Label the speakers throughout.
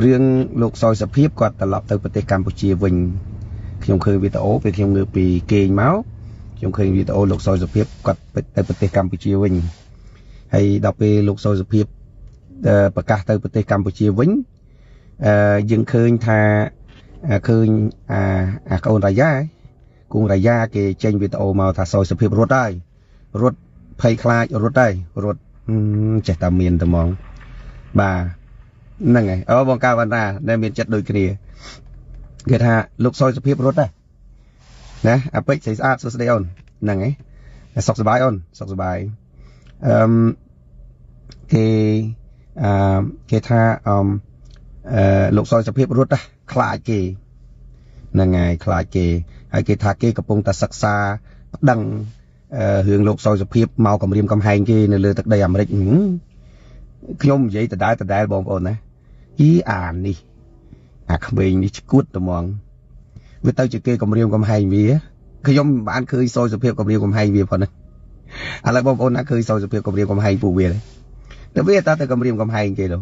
Speaker 1: រឿងលោកសយសភាពគាត់ត្រឡប់ទៅប្រទេសកម្ពុជាវិញខ្ញុំឃើញវីដេអូពេលខ្ញុំងើបពីគេងមកខ្ញុំឃើញវីដេអូលោកសយសភាពគាត់ទៅប្រទេសកម្ពុជាវិញហើយដល់ពេលលោកសយសភាពប្រកាសទៅប្រទេសកម្ពុជាវិញអឺយើងឃើញថាឃើញអាអាកូនរាយាគង់រាយាគេចេញវីដេអូមកថាសយសភាពរត់ហើយរត់ភ័យខ្លាចរត់ហើយរត់ចេះតែមានតែហ្មងបាទហ្នឹងហើយអូបងកាវណ្ណាដែលមានចិត្តដូចគ្នាគេថាលោកសយសភាពរត់ដែរណាអាពេជ្រស្អីស្អាតសួស្ដីអូនហ្នឹងហើយសុខសប្បាយអូនសុខសប្បាយអឺមគេអឺគេថាអឺអឺលោកសយសភាពរត់ដែរខ្លាចគេហ្នឹងហើយខ្លាចគេហើយគេថាគេកំពុងតែសិក្សាប្តឹងរឿងលោកសយសភាពមកគម្រាមកំហែងគេនៅលើទឹកដីអាមេរិកខ្ញុំនិយាយដដែលដដែលបងប្អូនណាយីអានេះអាក្មេងនេះឈួតត្មងវាទៅជាគេគម្រាមកំហែងវាខ្ញុំមិនបានឃើញសយសភាពគម្រាមកំហែងវាផងណាឥឡូវបងប្អូនណាឃើញសយសភាពគម្រាមកំហែងពួកវាទេតែវាតើទៅគម្រាមកំហែងគេទៅ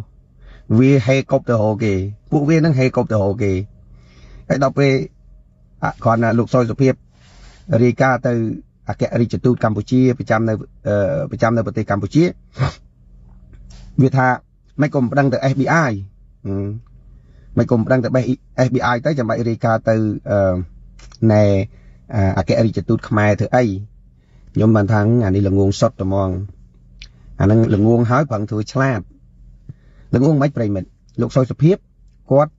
Speaker 1: វាហេកប់ទៅរកគេពួកវានឹងហេកប់ទៅរកគេហើយដល់ពេលគ្រាន់តែលោកសយសភាពរាយការណ៍ទៅអគ្គរដ្ឋទូតកម្ពុជាប្រចាំនៅប្រចាំនៅប្រទេសកម្ពុជាវាថាមិនក៏ប្តឹងទៅ FBI មិនក៏ប្តឹងទៅ FBI ទៅចាំបាច់រាយការណ៍ទៅណែអគ្គរដ្ឋទូតខ្មែរធ្វើអីខ្ញុំបានថាអានេះល្ងងសុតត្មងអានឹងល្ងងហើយប្រឹងធ្វើឆ្លាតល្ងងមិនប្រិមិត្តលោកសុយសុភាពគាត់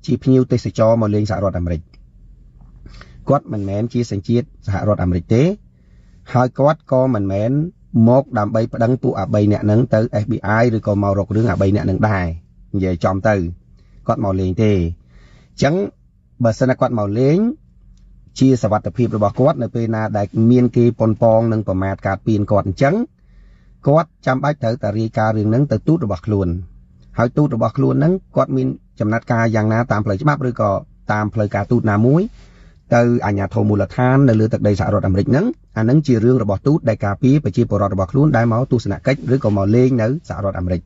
Speaker 1: ជាភ្ញៀវទេសចរមកលេងសហរដ្ឋអាមេរិកគាត់មិនមែនជាសញ្ជាតិសហរដ្ឋអាមេរិកទេហើយគាត់ក៏មិនមែនមកដើម្បីប្តឹងពួកអា3នាក់ហ្នឹងទៅ FBI ឬក៏មករករឿងអា3នាក់ហ្នឹងដែរនិយាយចំទៅគាត់មកលេងទេអញ្ចឹងបើសិនណាគាត់មកលេងជាសវត្ថភាពរបស់គាត់នៅពេលណាដែលមានគេប៉ុនប៉ងនិងប្រមាថការពៀនគាត់អញ្ចឹងគាត់ចាំបាច់ត្រូវតែរាយការណ៍រឿងហ្នឹងទៅទូតរបស់ខ្លួនហើយទូតរបស់ខ្លួនហ្នឹងគាត់មានចំណាត់ការយ៉ាងណាតាមផ្លូវច្បាប់ឬក៏តាមផ្លូវការទូតណាមួយទៅអាជ្ញាធរមូលដ្ឋាននៅលើទឹកដីសហរដ្ឋអាមេរិកហ្នឹងអាហ្នឹងជារឿងរបស់ទូតដែលការពារប្រជាពលរដ្ឋរបស់ខ្លួនដែលមកទស្សនកិច្ចឬក៏មកលេងនៅសហរដ្ឋអាមេរិក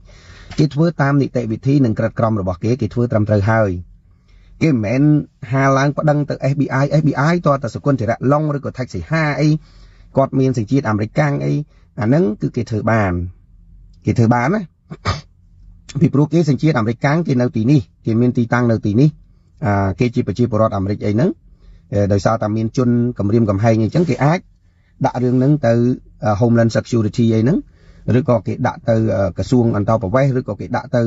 Speaker 1: គេធ្វើតាមនីតិវិធីនិងក្រិតក្រមរបស់គេគេធ្វើត្រឹមត្រូវហើយគេមិនមែនហាឡើងប្តឹងទៅ FBI FBI តើតសគុណធិរៈឡុងឬក៏ថៃសីហាអីគាត់មានសញ្ជាតិអាមេរិកកាំងអីអាហ្នឹងគឺគេធ្វើបានគេធ្វើបានណាពីព្រោះគេសញ្ជាតិអាមេរិកកាំងគេនៅទីនេះគេមានទីតាំងនៅទីនេះអាគេជាប្រជាពលរដ្ឋអាមេរិកអីហ្នឹងដោយសារតែមានជនគម្រាមកំហែងអីចឹងគេអាចដាក់រឿងហ្នឹងទៅ Homeland Security អីហ្នឹងឬក៏គេដាក់ទៅក្រសួងអន្តោប្រវេសន៍ឬក៏គេដាក់ទៅ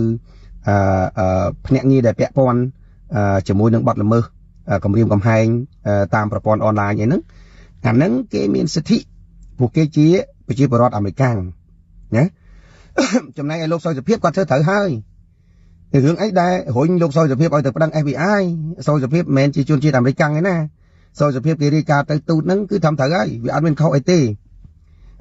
Speaker 1: ភ្នាក់ងារដែលពាក់ព័ន្ធជាមួយនឹងបទល្មើសគម្រាមកំហែងតាមប្រព័ន្ធអនឡាញអីហ្នឹងអាហ្នឹងគេមានសិទ្ធិពួកគេជាប្រជាពលរដ្ឋអាមេរិកណាចំណែកឯលោកសុយសុភាពគាត់ធ្វើត្រូវហើយរឿងអីដែលរុញលោកសុយសុភាពឲ្យទៅប្តឹង FBI សុយសុភាពមិនមែនជាជនជាតិអាមេរិកទេណាសុយសុភាពគេរាយការណ៍ទៅទូតហ្នឹងគឺធ្វើត្រូវហើយវាអត់មានខុសអីទេ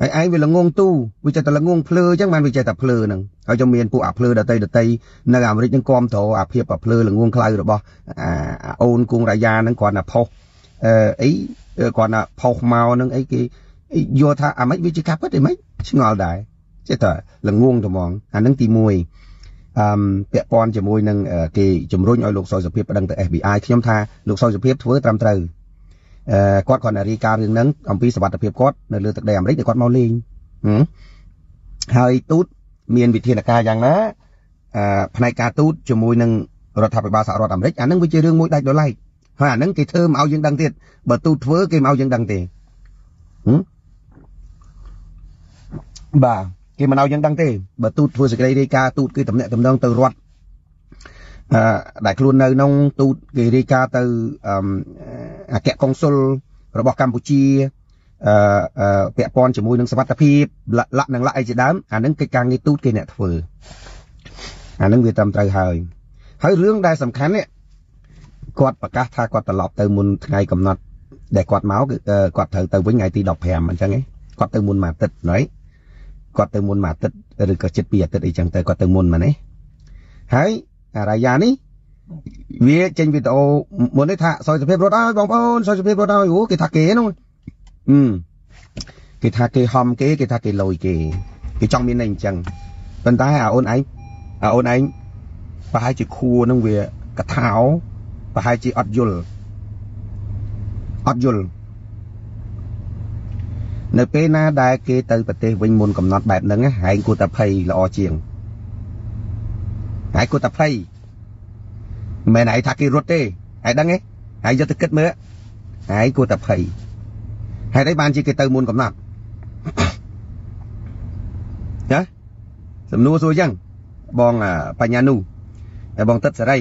Speaker 1: ហើយឯងវាល្ងងទូវាចេះតែល្ងងភ្លឺអញ្ចឹងបានវាចេះតែភ្លឺហ្នឹងហើយចាំមានពួកអាភ្លឺដតីដតីនៅអាមេរិកហ្នឹងគាំទ្រអាភាពអាភ្លឺល្ងងខ្លៅរបស់អាអូនគង់រាយាហ្នឹងគ្រាន់តែផុសអឺអីគ្រាន់តែផុសមកហ្នឹងអីគេយល់ថាអាម៉េចវាជាការពិតអីម៉េចឆ្ងល់ដែរចេះតែល្ងងត្មងអាហ្នឹងទី1អឺពាក់ព័ន្ធជាមួយនឹងគេជំរុញឲ្យលោកសុយសុភាពប្តឹងទៅ FBI ខ្ញុំថាលោកសុយសុភាពធ្វើត្រឹមត្រូវអឺគាត់គ្រាន់តែរាយការណ៍រឿងហ្នឹងអំពីសវត្ថភាពគាត់នៅលើទឹកដីអាមេរិកដែលគាត់មកលេងហើយទូតមានវិធានការយ៉ាងណាអឺផ្នែកការទូតជាមួយនឹងរដ្ឋាភិបាលសហរដ្ឋអាមេរិកអាហ្នឹងវាជារឿងមួយដាច់ដោយឡែកហើយអាហ្នឹងគេធ្វើមកឲ្យយើងដឹងទៀតបើទូតធ្វើគេមកឲ្យយើងដឹងទេបាទគេមិនឲ្យយើងដឹងទេបើទូតធ្វើសេចក្តីរាយការណ៍ទូតគឺតំណាក់តំណងទៅរដ្ឋអឺដែលខ្លួននៅក្នុងទូតគេរាយការណ៍ទៅអគ្គកុងស៊ុលរបស់កម្ពុជាអឺពាក់ព័ន្ធជាមួយនឹងសវត្ថភាពលៈនិងលៈអីជាដើមអានឹងកិច្ចការងារទូតគេអ្នកធ្វើអានឹងវាត្រឹមត្រូវហើយហើយរឿងដែលសំខាន់នេះគាត់ប្រកាសថាគាត់ត្រឡប់ទៅមុនថ្ងៃកំណត់ដែលគាត់មកគឺគាត់ត្រូវទៅវិញថ្ងៃទី15អញ្ចឹងឯងគាត់ទៅមុនមួយអាទិត្យណៃគាត់ទៅមុនមួយអាទិត្យឬក៏ជិត2អាទិត្យអីចឹងទៅគាត់ទៅមុនមកនេះហើយអារាយានេះវាចេញវីដេអូមុននេះថាសយសុភាពរត់ហើយបងប្អូនសយសុភាពរត់ហើយអូគេថាគេនោះអឺគេថាគេហំគេគេថាគេលយគេគេចង់មានន័យអញ្ចឹងប៉ុន្តែអាអូនឯងអាអូនឯង ប្រហែលជាខួរនឹងវាកថាោប្រហែលជាអត់យល់អត់យល់នៅពេលណាដែលគេទៅប្រទេសវិញមុនកំណត់បែបហ្នឹងហែងគួរតែភ័យល្អជាងហែងគួរតែភ័យមិនមែនឯងថាគេរត់ទេឯងដឹងទេឯងយកទៅគិតមើលឯងគួរតែភ័យហេតុអីបានជាគេទៅមុនកំណត់ណាសំណួរសួរចឹងបងបញ្ញានូបងទឹកសេរី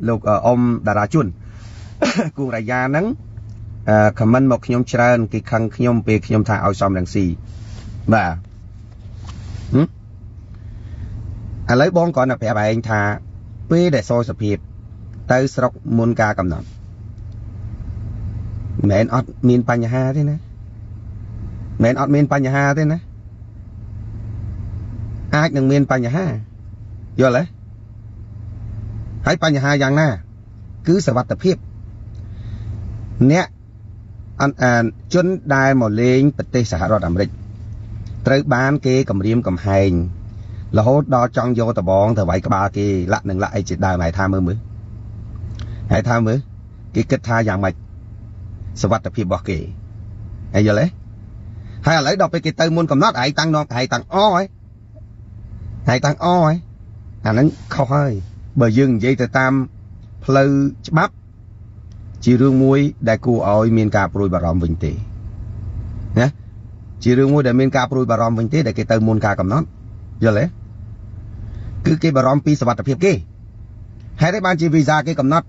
Speaker 1: លោកអ៊ំតារាជនគួងរាយាហ្នឹងខមមិនមកខ្ញុំច្រើនគេខឹងខ្ញុំពេលខ្ញុំថាឲ្យសំរងស៊ីបាទឥឡូវបងគ្រាន់តែប្រាប់ឯងថាពេលដែលសយសភាពទៅស្រុកមុនការកំណត់មិនអត់មានបញ្ហាទេណាមិនអត់មានបញ្ហាទេណាអាចនឹងមានបញ្ហាយល់ទេហើយបញ្ហាយ៉ាងណាគឺសវត្ថភាពអ្នកជនដែលមកលេងប្រទេសសហរដ្ឋអាមេរិកត្រូវបានគេគំរាមកំហែងរហូតដល់ចង់យកដបងទៅវាយក្បាលគេលាក់នឹងលាក់អីជាដើមហើយថាមើលមើលហើយថាមើលគេគិតថាយ៉ាងម៉េចសវត្ថភាពរបស់គេហើយយល់ទេហើយឥឡូវដល់ពេលគេទៅមុនកំណត់ឯងតាំងនាំឯងតាំងអហើយហើយតាំងអហើយអាហ្នឹងខុសហើយបើយើងនិយាយទៅតាមផ្លូវច្បាប់ជារឿងមួយដែលគួរឲ្យមានការព្រួយបារម្ភវិញទេណាជារឿងមួយដែលមានការព្រួយបារម្ភវិញទេដែលគេទៅមុនការកំណត់យល់ទេគឺគេបារម្ភពីសុវត្ថិភាពគេហេតុអីបានជាវីសាគេកំណត់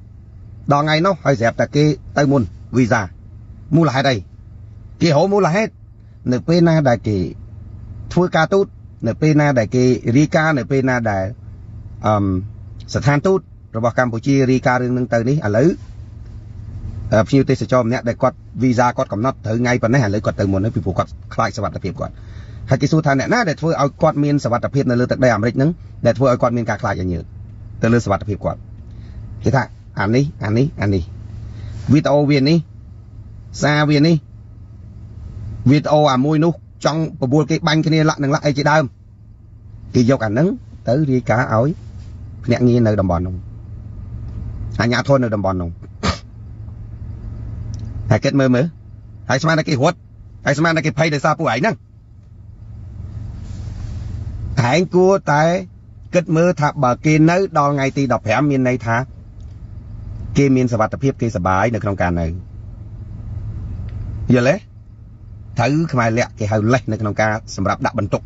Speaker 1: ដល់ថ្ងៃនោះហើយស្រាប់តែគេទៅមុនវីសាមូលហេតុអីគេរកមូលហេតុនៅពេលណាដែលគេធ្វើការទូតនៅពេលណាដែលគេរាយការណ៍នៅពេលណាដែលអឺស្ថានទូតរបស់កម្ពុជារាយការណ៍រឿងនឹងទៅនេះឥឡូវភ្ញៀវទេសចរម្នាក់ដែលគាត់វីសាគាត់កំណត់ត្រូវថ្ងៃប៉ុណ្ណេះឥឡូវគាត់ទៅមុនហើយពីព្រោះគាត់ខ្លាចសុវត្ថិភាពគាត់ហើយគេសួរថាអ្នកណាដែលធ្វើឲ្យគាត់មានសុវត្ថិភាពនៅលើទឹកដីអាមេរិកហ្នឹងដែលធ្វើឲ្យគាត់មានការខ្លាចឲ្យញើតទៅលើសុវត្ថិភាពគាត់គេថាអានេះអានេះអានេះវីដេអូវានេះសារវានេះវីដេអូអាមួយនោះចង់បបួលគេបាញ់គ្នាលាក់នឹងលាក់អីជាដើមគេយកអាហ្នឹងទៅរាយការណ៍ឲ្យភ្នាក់ងារនៅតំបន់នោះអាជ្ញាធរនៅតំបន់នោះហើយគិតមើលមើលហើយស្មានតែគេរត់ហើយស្មានតែគេភ័យដោយសារពួកឯងហ្នឹងឯងគួរតែគិតមើលថាបើគេនៅដល់ថ្ងៃទី15មានន័យថាគេមានសុវត្ថិភាពគេសប្បាយនៅក្នុងការនៅយល់ទេត្រូវខ្មែរលាក់គេហៅលេះនៅក្នុងការសម្រាប់ដាក់បន្ទុក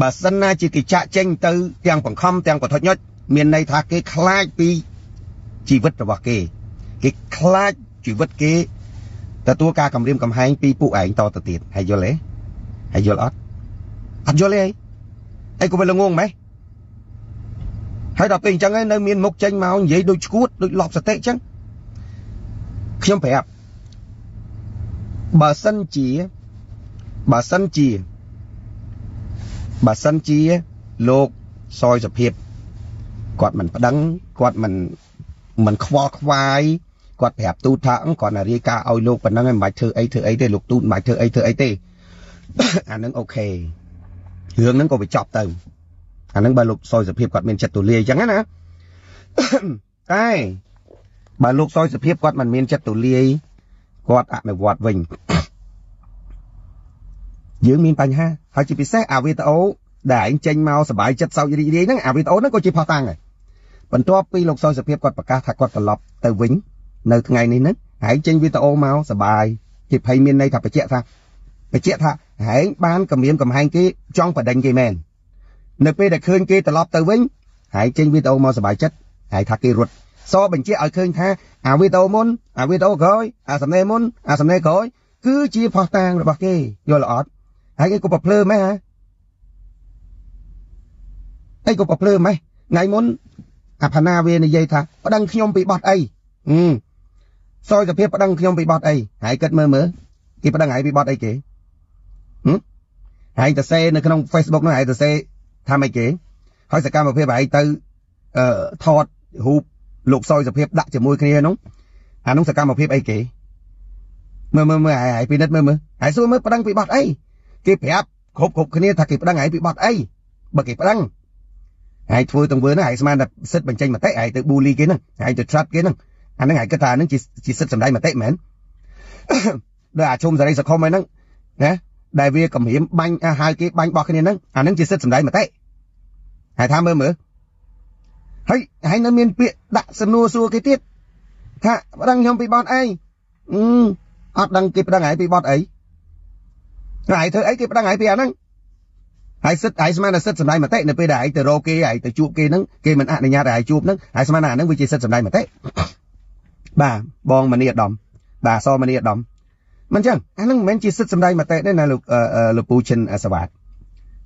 Speaker 1: បើសិនណាជាគេចាក់ចេញទៅទាំងបង្ខំទាំងបថុចញុចមានន័យថាគេខ្លាចពីជីវិតរបស់គេគេខ្លាចជីវិតគេទទួលការគំរាមកំហែងពីពួកឯងតទៅទៀតហើយយល់ទេហើយយល់អត់អត់យល់ទេអីក៏វាល្ងងម៉េះហើយដល់ពេលអញ្ចឹងឯងនៅមានមុខចេញមកនិយាយដូចឈួតដូចលប់សតិអញ្ចឹងខ្ញុំប្រាប់បើសិនជាបើសិនជាបើសិនជាលោកសយសភាពគាត់មិនប្តឹងគាត់មិនខ្វល់ខ្វាយគាត់ប្រាប់ទូតថាគាត់ណារាយការណ៍ឲ្យលោកប៉ុណ្ណឹងឯងមិនបាច់ធ្វើអីធ្វើអីទេលោកទូតមិនបាច់ធ្វើអីធ្វើអីទេអាហ្នឹងអូខេរឿងហ្នឹងក៏វាចប់ទៅអាហ្នឹងបើលោកសយសភាពគាត់មានចិត្តទូលាយអញ្ចឹងណាតែបើលោកសយសភាពគាត់មិនមានចិត្តទូលាយគាត់អនុវត្តវិញយើងមានបញ្ហាហើយជាពិសេសអាវីដេអូដែលឯងចេញមកសบายចិត្តសោករីករាយហ្នឹងអាវីដេអូហ្នឹងក៏ជាផុសតាំងដែរបន្ទាប់ពីលោកសយសភាពគាត់ប្រកាសថាគាត់ត្រឡប់ទៅវិញនៅថ្ងៃនេះហ្នឹងឯងចេញវីដេអូមកសบายជាភ័យមានន័យថាបញ្ជាក់ថាបញ្ជាក់ថាឯងបានគម្រាមកំហែងគេចង់បដិញគេមែននៅពេលដែលឃើញគេត្រឡប់ទៅវិញឯងចេញវីដេអូមកសบายចិត្តឯងថាគេរត់សបញ្ជាក់ឲ្យឃើញថាអាវីដេអូមុនអាវីដេអូក្រោយអាសំណេរមុនអាសំណេរក្រោយគឺជាផុសតាងរបស់គេយល់អត់ហើយគេក៏ប្រភ្លើម៉េះហ៎អីក៏ប្រភ្លើម៉េះថ្ងៃមុនអាផាណាវានិយាយថាប្តឹងខ្ញុំពីបត់អីសយសភាពប្តឹងខ្ញុំពីបត់អីហើយគិតមើលមើលគេប្តឹងហើយពីបត់អីគេហើយទៅសេនៅក្នុង Facebook នោះហើយទៅសេថាម៉េចគេហើយសកម្មភាពហើយទៅអឺថតរូបលោកសយសភាពដាក់ជាមួយគ្នានោះអានោះសកម្មភាពអីគេមើលមើលមើលហើយពិនិត្យមើលមើលហើយសួរមើលប្តឹងពីបត់អីគេប្រាប់គ្រប់គ្រប់គ្នាថាគេប្តឹងហើយពីបត់អីបើគេប្តឹង ហើយធ្វើទង្វើហ្នឹងហើយស្មានតែសិទ្ធិបញ្ចេញមតិហើយទៅ bully គេហ្នឹងហើយទៅ threat គេហ្នឹងអាហ្នឹងហើយគិតថាហ្នឹងជាសិទ្ធិសម្ដែងមតិមែនដោយអាឈុំសេរីសខុមហ្នឹងណាដែលវាគម្រាមបាញ់ហៅគេបាញ់បោះគ្នាហ្នឹងអាហ្នឹងជាសិទ្ធិសម្ដែងមតិហើយថាមើលមើលហើយហើយនៅមានពាក្យដាក់សំណួរសួរគេទៀតថាប្តឹងខ្ញុំពីបទអីអត់ដឹងគេប្តឹងឯងពីបទអីហើយធ្វើអីគេប្តឹងឯងពីអាហ្នឹងហើយសិទ្ធហើយស្មានតែសិទ្ធិសម្ដែងមតិនៅពេលដែលឯងទៅរកគេឯងទៅជួបគេហ្នឹងគេមិនអនុញ្ញាតឲ្យឯងជួបហ្នឹងហើយស្មានតែអាហ្នឹងវាជាសិទ្ធិសម្ដែងមតិបាទបងមនីឧត្តមបាទសមនីឧត្តមមិនចឹងអាហ្នឹងមិនមែនជាសិទ្ធិសម្ដែងមតិទេណាលោកលោកពូឈិនសវ៉ាត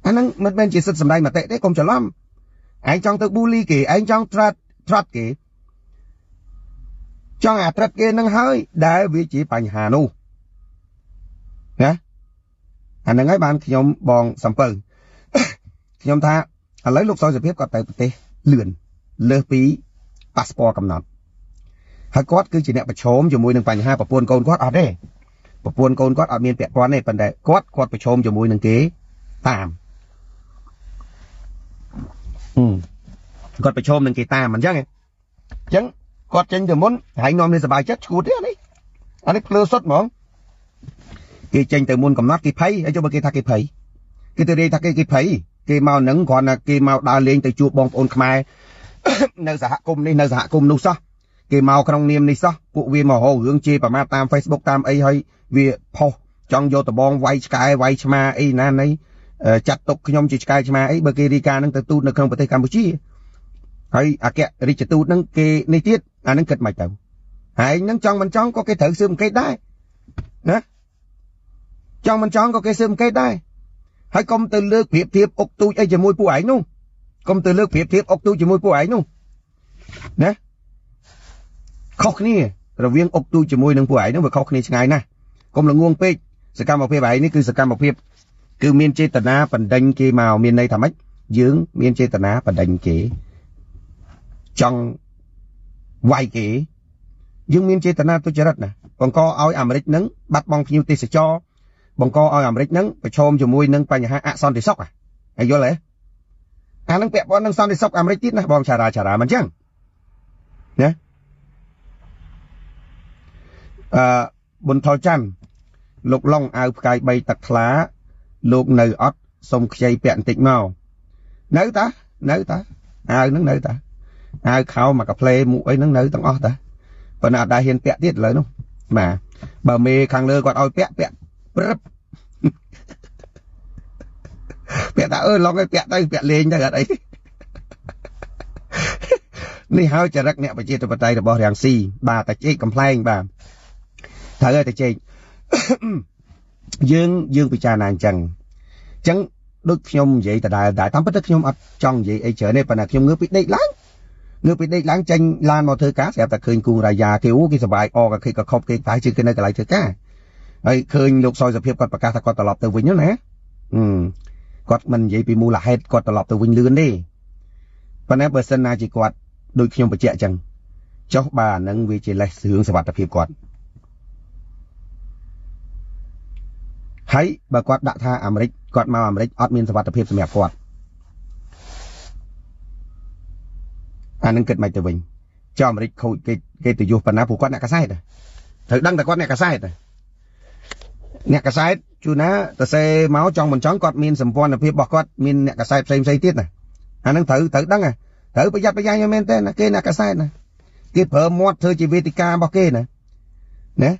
Speaker 1: អាហ្នឹងមិនមែនជាសិទ្ធិសម្ដែងមតិទេកុំច្រឡំឯងចង់ទៅ bully គេឯងចង់ threat គេចង់អា threat គេនឹងហើយដែលវាជាបញ្ហានោះណាអាហ្នឹងហើយបានខ្ញុំបងសំពៅខ្ញុំថាឥឡូវលោកសយសុភាពគាត់ទៅប្រទេសលឿនលើសពីប៉ាសពតកំណត់ហើយគាត់គឺជាអ្នកប្រឈមជាមួយនឹងបញ្ហាប្រពន្ធកូនគាត់អត់ទេប្រពន្ធកូនគាត់អត់មានពាក់ព័ន្ធទេប៉ុន្តែគាត់គាត់ប្រឈមជាមួយនឹងគេតាមគាត់ប្រឈមនឹងគេតាមអញ្ចឹងអញ្ចឹងគាត់ចេញទៅមុនហើយនាំនេះសบายចិត្តឈួតទេអានេះអានេះភ្លើសុតហ្មងគេចេញទៅមុនកំណត់គេភ័យហើយចុះបើគេថាគេភ័យគេទៅរាយថាគេគេភ័យគេមកនឹងគ្រាន់តែគេមកដើរលេងទៅជួបបងប្អូនខ្មែរនៅសហគមន៍នេះនៅសហគមន៍នោះសោះគេមកក្នុងនាមនេះសោះពួកវាមករករឿងជេរប្រមាថតាម Facebook តាមអីហើយវាផុសចង់យកដបងវាយឆ្កែវាយឆ្មាអីណាណីចាត់ទុកខ្ញុំជាឆ្កែឆ្មាអីបើគេរាយការណ៍នឹងទៅទូតនៅក្នុងប្រទេសកម្ពុជាហើយអគ្គរដ្ឋទូតនឹងគេនេះទៀតអានឹងគិតមិនទៅហើយនឹងចង់មិនចង់ក៏គេត្រូវស៊ើបអង្កេតដែរណាចង់មិនចង់ក៏គេស៊ើបអង្កេតដែរហើយកុំទៅលើកប្រៀបធៀបអុកទូចអីជាមួយពួកឯងនោះកុំទៅលើកប្រៀបធៀបអុកទូចជាមួយពួកឯងនោះណាខុសគ្នារវាងអុកទូចជាមួយនឹងពួកឯងនោះវាខុសគ្នាឆ្ងាយណាស់កុំល្ងងពេកសកម្មភាពឯងនេះគឺសកម្មភាពគឺមានចេតនាបណ្ដេញគេមកមានន័យថាម៉េចយើងមានចេតនាបណ្ដេញគេចង់វាយគេយើងមានចេតនាទុច្ចរិតណាបង្កឲ្យអាមេរិកនឹងបាត់បង់ភ្ញៀវទេសចរបង្កឲ្យអាមេរិកនឹងប្រឈមជាមួយនឹងបញ្ហាអសន្តិសុខហើយយល់ទេអានឹងពាក់ព័ន្ធនឹងសន្តិសុខអាមេរិកទៀតណាបងឆារាឆារាមិនចឹងណាអឺប៊ុនថុលច័ន្ទលោកឡុងអាវផ្កាយ3ទឹកថ្លាលោកនៅអត់សុំខ្ចីពាក់បន្តិចមកនៅតានៅតាអាវហ្នឹងនៅតាអាវខោមកកាផ្លេមួកអីហ្នឹងនៅទាំងអស់តាប៉ុន្តែអត់ដែរហ៊ានពាក់ទៀតឥឡូវនោះបាទបើមេខាងលើគាត់ឲ្យពាក់ពាក់ព្រឹបពាក់តាអើយឡងឲ្យពាក់ទៅពាក់លេងទៅអត់អីនេះហើយចរិតអ្នកប្រជាធិបតេយ្យរបស់រាំងស៊ីបាទតាជែកកំ pl ែងបាទត្រូវហើយតាជែកយើងពិចារណាអញ្ចឹងអញ្ចឹងដូចខ្ញុំនិយាយដដែលដែរតាមពិតទៅខ្ញុំអត់ចង់និយាយអីច្រើនទេប៉ុន្តែខ្ញុំងើបពីដេកឡើងងើបពីដេកឡើងចេញឡានមកធ្វើការស្រាប់តែឃើញគូរាយាគេអូគេសប្បាយអកគេក៏ខប់គេប្រហែលជាគេនៅកន្លែងធ្វើការហើយឃើញលោកសយសុភាពគាត់ប្រកាសថាគាត់ត្រឡប់ទៅវិញណាគាត់មិននិយាយពីមូលហេតុគាត់ត្រឡប់ទៅវិញលឿនទេប៉ុន្តែបើសិនណាជាគាត់ដូចខ្ញុំបញ្ជាក់អញ្ចឹងចុះបាទអានឹងវាជាលេសរឿងសុវត្ថិភាពគាត់ហើយបើគាត់ដាក់ថាអាមេរិកគាត់មកអាមេរិកអត់មានសុវត្ថិភាពសម្រាប់គាត់អានឹងគិតមិនទៅវិញចុះអាមេរិកខូចគេគេទៅយុះប៉ុណ្ណាព្រោះគាត់អ្នកកសែតត្រូវដឹងតែគាត់អ្នកកសែតអ្នកកសែតជួនណាតសេមកចង់មិនចង់គាត់មានសម្ព័ន្ធភាពរបស់គាត់មានអ្នកកសែតផ្សេងផ្សេងទៀតណាអានឹងត្រូវត្រូវដឹងត្រូវប្រយ័ត្នប្រយែងមែនទេណាគេអ្នកកសែតណាគេប្រើមាត់ធ្វើជាវេទិការបស់គេណាណា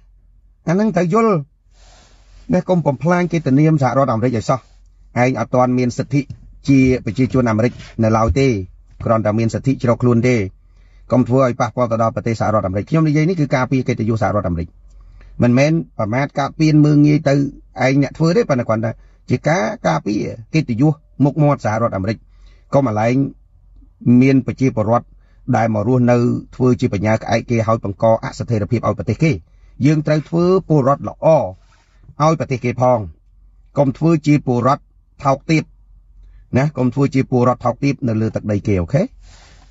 Speaker 1: អានឹងត្រូវយល់នេះកុំបំផ្លាញកិត្តិនាមសហរដ្ឋអាមេរិកឲ្យសោះឯងអត់ទាន់មានសិទ្ធិជាប្រជាជនអាមេរិកនៅឡើយទេគ្រាន់តែមានសិទ្ធិជ្រកខ្លួនទេកុំធ្វើឲ្យប៉ះពាល់ទៅដល់ប្រទេសសហរដ្ឋអាមេរិកខ្ញុំនិយាយនេះគឺការពារកិត្តិយសសហរដ្ឋអាមេរិកមិនមែនប្រមាថការពៀនមើងងាយទៅឯងអ្នកធ្វើទេប៉ុន្តែគ្រាន់តែជាការការពារកិត្តិយសមុខមាត់សហរដ្ឋអាមេរិកកុំអាឡែងមានប្រជាពលរដ្ឋដែលមករស់នៅធ្វើជាបញ្ញាក្អែកគេឲ្យបង្កអស្ថិរភាពឲ្យប្រទេសគេយើងត្រូវធ្វើពលរដ្ឋល្អឲ្យប្រទេសគេផងកុំធ្វើជាពលរដ្ឋថោកទាបណាកុំធ្វើជាពលរដ្ឋថោកទាបនៅលើទឹកដីគេអូខេ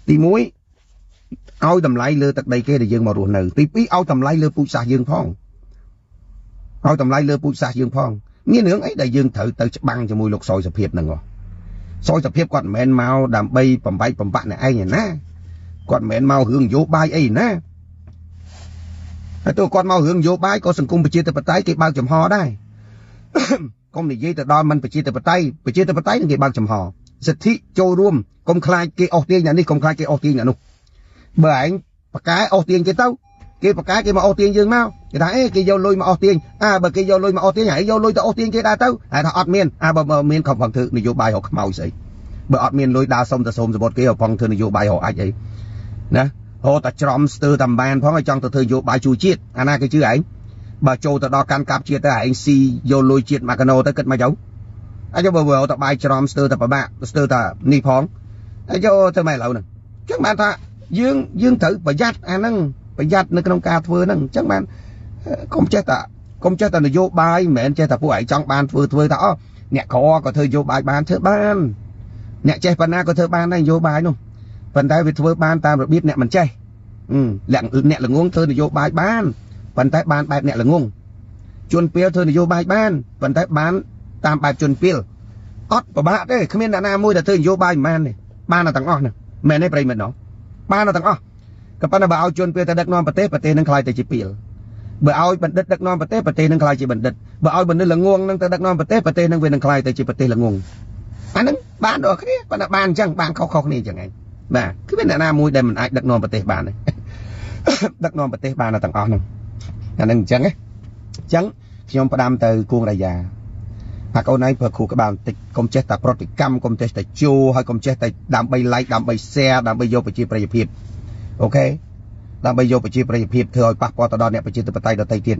Speaker 1: ទី1ឲ្យតម្លៃលើទឹកដីគេដែលយើងមករស់នៅទី2ឲ្យតម្លៃលើពូជសាសន៍យើងផងឲ្យតម្លៃលើពូជសាសន៍យើងផងមានរឿងអីដែលយើងត្រូវទៅច្បាំងជាមួយលោកសយសុភាពហ្នឹងហ៎ សយសភាពគាត់មិនមែនមកដើម្បីបំបែកបំបាក់អ្នកឯងឯណាគាត់មិនមែនមករឿងនយោបាយអីណាហើយទោះគាត់មករឿងនយោបាយក៏សង្គមប្រជាធិបតេយ្យគេបើកចំហដែរ កុំនិយាយទៅដល់មិនប្រជាធិបតេយ្យប្រជាធិបតេយ្យនឹងគេបើកចំហសិទ្ធិចូលរួមកុំខ្លាចគេអស់ទាញអ្នកនេះកុំខ្លាចគេអស់ទាញអ្នកនោះបើឯងបកកែអស់ទាញគេទៅគេបកកែគេមកអស់ទាញយើងមកគេថាអេគេយកលុយមកអស់ទាញអើបើគេយកលុយមកអស់ទាញហើយយកលុយទៅអស់ទាញគេដែរទៅហើយថាអត់មានអើបើមានខំផងធ្វើនយោបាយរកខ្មោចស្អីបើអត់មានលុយដើរសុំទៅសុំសបុតគេផងធ្វើនយោបាយរកអាចអីណាហូតតែច្រំស្ទើរតែបានផងឲ្យចង់ទៅធ្វើនយោបាយជួយជាតិអាណាគេជឿឯងបើចូលទៅដល់កាន់កាប់ជាតិទៅឯងស៊ីយកលុយជាតិមកកណោទៅគិតមកទៅអាចបើបើទៅបាយច្រំស្ទើរតែប្របាក់ស្ទើរតែនេះផងអាចយកទៅមិនឥឡូវហ្នឹងអញ្ចឹងបានថាយើងត្រូវប្រយ័ត្នអាហ្នឹងប្រយ័ត្ននៅក្នុងការធ្វើហ្នឹងអញ្ចឹងបានកុំចេះតែនយោបាយមិនមែនចេះតែពួកឯងចង់បានធ្វើថាអូអ្នកក្រក៏ធ្វើនយោបាយបានធ្វើបានអ្នកចេះប៉ុណ្ណាក៏ធ្វើបានដែរនយោបាយនោះប៉ុន្តែវាធ្វើបានតាមរបៀបអ្នកមិនចេះអ្នកល្ងងធ្វើនយោបាយបានប៉ុន្តែបានបែបអ្នកល្ងងជនពីលធ្វើនយោបាយបានប៉ុន្តែបានតាមបែបជនពីលអត់ពិបាកទេគ្មានអ្នកណាមួយដែលធ្វើនយោបាយមិនបានទេបានតែទាំងអស់ហ្នឹងមែនទេប្រិយមិត្តណោះបានតែទាំងអស់ក៏ប៉ុន្តែបើឲ្យជនពីលទៅដឹកនាំប្រទេសប្រទេសនឹងក្លាយទៅជាពីលបើឲ្យបណ្ឌិតដឹកនាំប្រទេសប្រទេសនឹងក្លាយជាបណ្ឌិតបើឲ្យបណ្ឌិតល្ងងនឹងទៅដឹកនាំប្រទេសប្រទេសនឹងវានឹងក្លាយទៅជាប្រទេសល្ងងអាហ្នឹងបានដល់គ្នាប៉ុន្តែបានអញ្ចឹងបានខុសៗគ្នាអញ្ចឹងឯងបាទគឺមានអ្នកណាមួយដែលមិនអាចដឹកនាំប្រទេសបានទេដឹកនាំប្រទេសបានតែទាំងអស់ហ្នឹងអាហ្នឹងអញ្ចឹងណាអញ្ចឹងខ្ញុំផ្ដាំទៅគួងរាយាថាកូនឯងប្រើគ្រូក្បាលបន្តិចកុំចេះតែប្រតិកម្មកុំចេះតែជោហើយកុំចេះតែដើម្បី like ដើម្បី share ដើម្បីយកប្រជាប្រិយភាពអូខេដើម្បីយកប្រជាប្រិយភាពធ្វើឲ្យប៉ះពាល់ទៅដល់អ្នកប្រជាធិបតេយ្យដទៃទៀត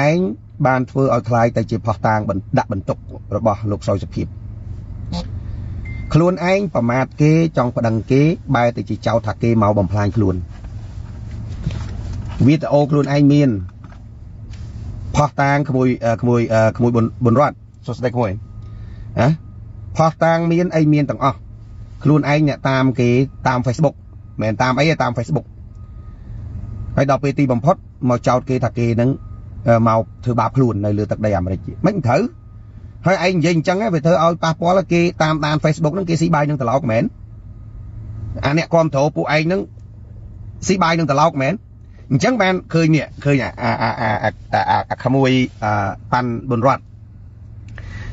Speaker 1: ឯងបានធ្វើឲ្យคล้ายទៅជាផុសតាងដាក់បន្ទុករបស់លោកសយសុភាពខ្លួនឯងប្រមាថគេចង់ប្តឹងគេបែរទៅជាចោទថាគេមកបំផ្លាញខ្លួនវីដេអូខ្លួនឯងមានផុសតាងក្មួយក្មួយក្មួយប៊ុនរតសួស្តីក្មួយហ៎ផុសតាងមានអីមានទាំងអស់ខ្លួនឯងអ្នកតាមគេតាម Facebook មិនតាមអីទេតាម Facebook ហើយដល់ពេលទីបំផុតមកចោទគេថាគេនឹងមកធ្វើបាបខ្លួននៅលើទឹកដីអាមេរិកមិនត្រូវហើយឯងនិយាយអញ្ចឹងវាធ្វើឲ្យប៉ះពាល់គេតាមដាន Facebook ហ្នឹងគេស៊ីបាយនឹងត្រឡោកមែនអាអ្នកគ្រប់គ្រងពួកឯងហ្នឹងស៊ីបាយនឹងត្រឡោកមែនអញ្ចឹងបានឃើញនេះឃើញអាអាអាអាក្មួយប៉ាន់ប៊ុនរត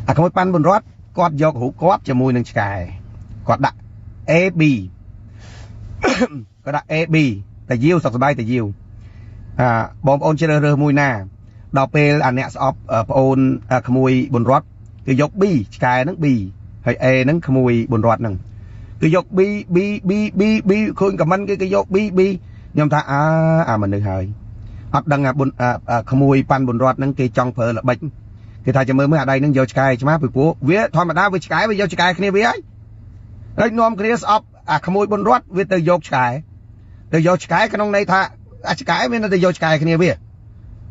Speaker 1: អាក្មួយប៉ាន់ប៊ុនរតគាត់យករូបគាត់ជាមួយនឹងឆ្កែគាត់ដាក់ A B គាត់ដាក់ A B តែយាវសុខសប្បាយតែយាវអាបងប្អូនជ្រើសរើសមួយណាដល់ពេលអាអ្នកស្អប់ប្អូនក្មួយប៊ុនរតគឺយក B ឆ្កែហ្នឹង B ហើយ A ហ្នឹងក្មួយប៊ុនរតហ្នឹងគឺយក B B B B B ឃើញខមមិនគេយក B B ខ្ញុំថាអើអាមនុស្សហើយអត់ដឹងអាប៊ុនក្មួយប៉ាន់ប៊ុនរតហ្នឹងគេចង់ប្រើល្បិចគេថាចាំមើលមើលអាដៃហ្នឹងយកឆ្កែឆ្មាពីព្រោះវាធម្មតាវាឆ្កែវាយកឆ្កែគ្នាវាហើយនាំគ្នាស្អប់អាក្មួយប៊ុនរតវាទៅយកឆ្កែទៅយកឆ្កែក្នុងន័យថាអាឆ្កែវានៅទៅយកឆ្កែគ្នាវា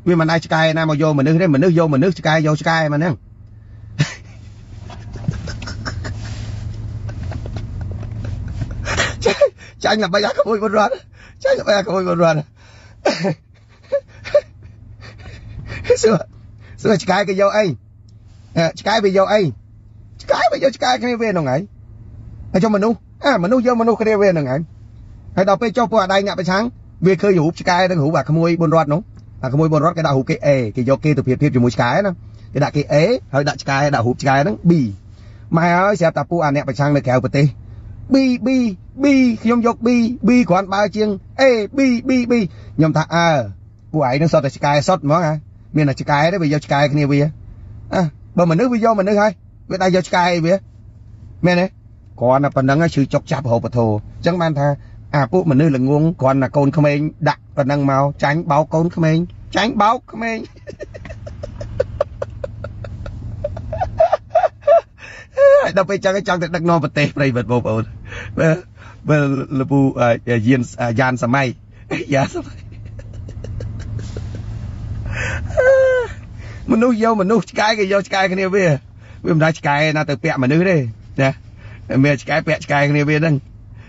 Speaker 1: វាមិនអាចឆ្កែណាមកយកមនុស្សទេមនុស្សយកមនុស្សឆ្កែយកឆ្កែមកហ្នឹងចាញ់ល្បិចអាក្មួយប៊ុនរតចាញ់ល្បិចអាក្មួយប៊ុនរតសួរសួរឆ្កែគេយកអីឆ្កែវាយកអីឆ្កែវាយកឆ្កែគ្នាវាហ្នឹងឯងហើយចុះមនុស្សអាមនុស្សយកមនុស្សគ្នាវាហ្នឹងឯងហើយដល់ពេលចុះពួកអាដៃអ្នកប្រឆាំងវាឃើញរូបឆ្កែនឹងរូបអាក្មួយប៊ុនរតនោះអាក្មួយប៊ុនរតគេដាក់រូបគេ A គេយកគេទៅប្រៀបធៀបជាមួយឆ្កែណាគេដាក់គេ A ហើយដាក់ឆ្កែដាក់រូបឆ្កែហ្នឹង B ម៉ែហើយស្រាប់តែពួកអាអ្នកប្រឆាំងនៅក្រៅប្រទេស B B B ខ្ញុំយក B B គ្រាន់បើជាង A B B B ខ្ញុំថាអើពួកឯងនឹងសុទ្ធតែឆ្កែសុទ្ធហ្មងហ่าមានតែឆ្កែទេវាយកឆ្កែគ្នាវាអើបើមនុស្សវាយកមនុស្សហើយវាតែយកឆ្កែវាមែនទេគ្រាន់តែប៉ុណ្្នឹងឈឺចុកចាប់រហូតពធអញ្ចឹងបានថាអាពួកមនុស្សល្ងងគ្រាន់តែកូនក្មេងដាក់ប៉ុណ្្នឹងមកចាញ់បោកកូនក្មេងចាញ់បោកក្មេងដល់ពេលចឹងចង់ទៅដឹកនាំប្រទេសប្រិយមិត្តបងប្អូនបើលពូយានយ៉ានសម័យយ៉ាសម័យមនុស្សយកមនុស្សឆ្កែគេយកឆ្កែគ្នាវាវាមិនដែរឆ្កែណាទៅពាក់មនុស្សទេណាមានឆ្កែពាក់ឆ្កែគ្នាវាហ្នឹង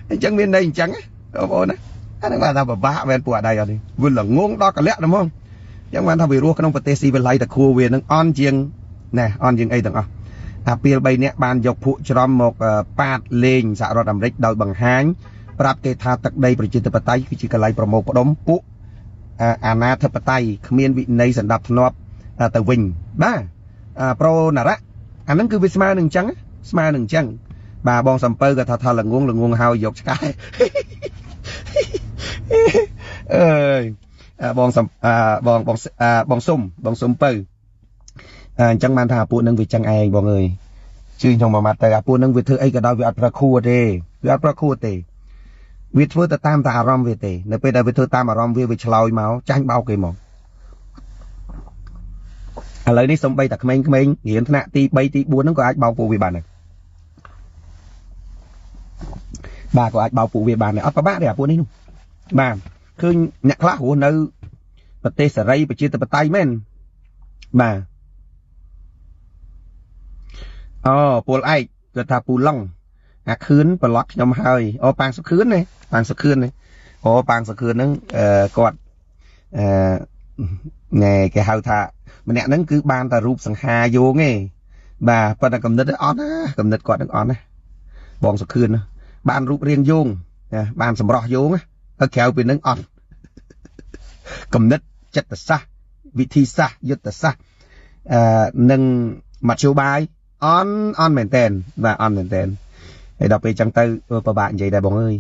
Speaker 1: អញ្ចឹងមានន័យអញ្ចឹងបងប្អូនណាអាហ្នឹងបានថាពិបាកមែនពួកអាដៃអត់នេះវាល្ងងដល់កលៈហ្មងអញ្ចឹងបានថាវារស់ក្នុងប្រទេសស៊ីវិល័យតខួវានឹងអន់ជាងណែអន់ជាងអីទាំងអស់ អាពីល3នាក់បានយកភក់ច្រំមកប៉ាតលេងសហរដ្ឋអាមេរិកដោយបង្ហាញប្រាប់គេថាទឹកដីប្រជាធិបតេយ្យគឺជាកន្លែងប្រមូលផ្ដុំពួកអាណាធិបតេយ្យគ្មានវិន័យសន្តិភាពធ្នាប់ទៅវិញបាទប្រូណារៈអាហ្នឹងគឺវាស្មើនឹងអញ្ចឹងស្មើនឹងអញ្ចឹងបាទបងសំពៅក៏ថាថាល្ងងល្ងងហើយយកឆ្កែអើយបងសំបងបងបងសុំបងសុំពៅអញ្ចឹងបានថាពួកនឹងវាចឹងឯងបងអើយជឿខ្ញុំមួយម៉ាត់ទៅអាពួកនឹងវាធ្វើអីក៏ដោយវាអត់ប្រខួរទេវាអត់ប្រខួរទេវាធ្វើទៅតាមតែអារម្មណ៍វាទេនៅពេលដែលវាធ្វើតាមអារម្មណ៍វាវាឆ្លោយមកចាញ់បោកគេមកឥឡូវនេះសំបីតែក្មេងៗរៀនថ្នាក់ទី3ទី4ហ្នឹងក៏អាចបោកពួកវាបានដែរបាទក៏អាចបោកពួកវាបានដែរអត់ប្របាក់ទេអាពួកនេះនោះបាទឃើញអ្នកខ្លះរស់នៅប្រទេសសេរីប្រជាធិបតេយ្យមែនបាទអូពលឯកគាត់ថាពូឡុងអាខឿនប្រឡត់ខ្ញុំហើយអូប៉ាងសុខឿនណាប៉ាងសុខឿនណាអូប៉ាងសុខឿនហ្នឹងអឺគាត់អឺណែគេហៅថាម្នាក់ហ្នឹងគឺបានតែរូបសង្ហាយោងឯងបាទប៉ុន្តែកំណត់អត់ណាកំណត់គាត់នឹងអត់ណាបងសុខឿនបានរូបរាងយោងបានសម្រស់យោងហើយក្រៅពីនឹងអត់កំណត់ចិត្តសាស្ត្រវិធីសាស្ត្រយុទ្ធសាស្ត្រអឺនិងមធ្យោបាយអន់អន់មែនតែនបាទអន់មែនតែនហើយដល់ពេលចឹងទៅពិបាកនិយាយដែរបងអើយ។